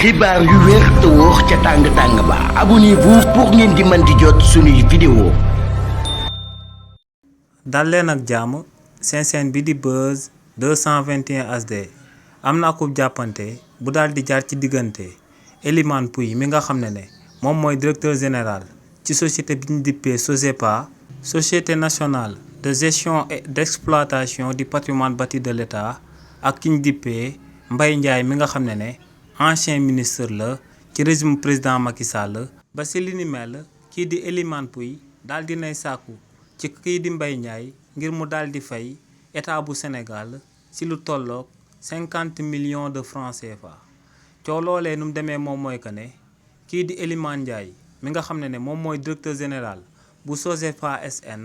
xibaar yu wér te wóor ca tàng-tàng ba abonnez-vous pour ngeen di mën di jot suñuy vidéo. dal leen ak jàmm seen chaîne bi di Buzz 221 HD am na akub jàppante bu daal di jaar ci diggante Elimane Pouye mi nga xam ne moom mooy directeur général ci société bi ñu dippee SOGEPA, société nationale de gestion et d'exploitation du patrimoine bâti de l'État, ak ki ñu dippee Mbaye Ndiaye mi nga xam ne ancien ministre la ci régime président Macky Sall. ba si li ni mel kii di Elimane Pouye daal di nay sàkku ci kii di Mbaye Ndiaye ngir mu daal di fay état bu Sénégal ci lu tolloog 50 millions de francs CFA. coow loolee nu mu demee moom mooy que ne kii di Elimane Ndiaye mi nga xam ne moom mooy directeur général bu SOGEPA SN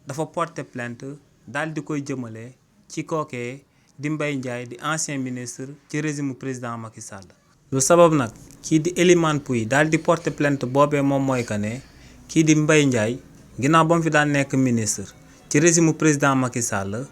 dafa porter plainte daal di koy jëmale ci kookee di Mbaye Ndiaye di ancien ministre ci régime président Macky Sall. lu sabab nag kii di Elimane Pouye daal di porter plainte boobee moom mooy que ne kii di Mbaye Ndiaye ginnaaw ba mu fi daan nekk ministre ci régime président Macky Sall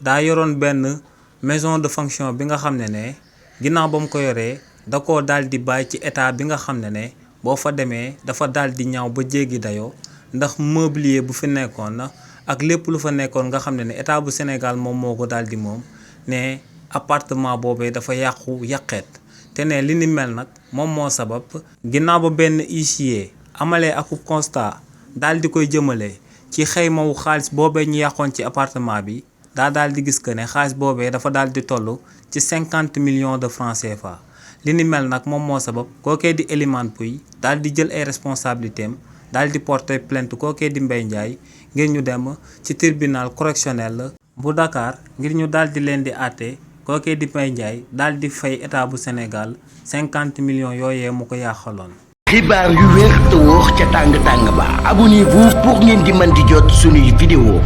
daa yoroon benn maison de fonction bi nga xam ne ginnaaw ba mu ko yoree da koo daal di bàyyi ci état bi nga xam ne boo fa demee dafa daal di ñaaw ba jéggi dayoo ndax mobilier bu fi nekkoon na ak lépp lu fa nekkoon nga xam ne état bu Sénégal moom moo ko daal di moom ne appartement boobee dafa yàqu yàqeet te ne li ni mel nag moom moo sabab ginnaaw ba benn huissier amalee akub constat daal di koy jëmale ci xaymawu xaalis boobee ñu yàqoon ci appartement bi daal di gis que ne xaalis boobee dafa daal di toll ci 50 millions de francs CFA. li ni mel nag moom moo sabab kookee di Elimane Pouye daal di jël ay responsabilités am daal di porter plainte kookee di Mbaye Ndiaye ngir ñu dem ci tribunal correctionnel bu Dakar ngir ñu daal di leen di àtte kookee di Mbaye Ndiaye daal di fay état bu Sénégal 50 millions yooyee mu ko yàqaloon. xibaar yu wér te wóor ca tàng-tàng ba abonnez-vous pour ngeen di mën di jot suñuy vidéo.